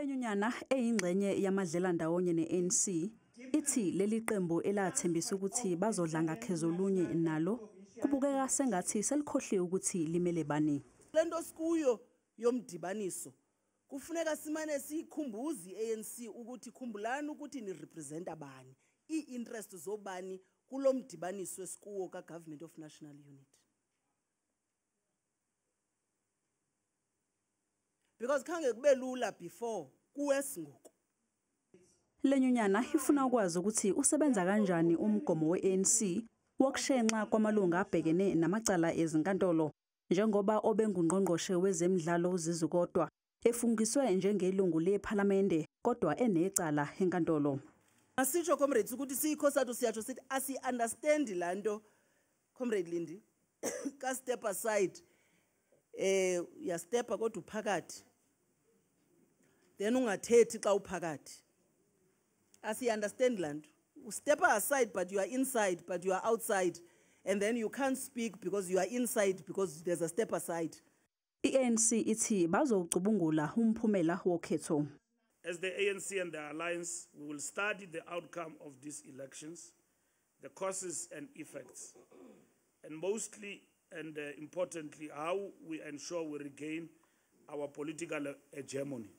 Le nyunyana eyingxenye yamadlelandawonye ne-ANC ithi leli qembu elathembisa ukuthi bazodla ngakhezolunye nalo kubukeka sengathi selikhohliwe ukuthi limele bani. Le nto sikuyo yomdibaniso kufuneka simane siyikhumbuze i-ANC ukuthi khumbulani ukuthi nirepresenta bani, ii-interest zobani kulo mdibaniso esikuwo ka-Government of National Unity. Because khange kube lula before, kuwesi ngoku. Le nyunyana ifuna ukwazi ukuthi usebenza kanjani umgomo we-ANC wokushenxa kwamalungu abhekene namacala ezinkantolo, njengoba obengungqongqoshe wezemidlalo uZizi Kodwa efungiswe njengelungu lephalamende kodwa enecala enkantolo. Asitsho comrades ukuthi siyiCOSATU siyatsho sithi asi-understand laa nto, Comrade Lindi, ka step aside, uyastepa kodwa uphakathi, then ungathethi xa uphakathi. Asi-understand laa nto. Step aside but you are inside, but you are outside, and then you can't speak because you are inside because there's a step aside. I-ANC ithi bazowucubungula umphumela wokhetho. As the ANC and the Alliance, we will study the outcome of these elections, the causes and effects, and mostly and importantly, how we ensure we regain our political hegemony.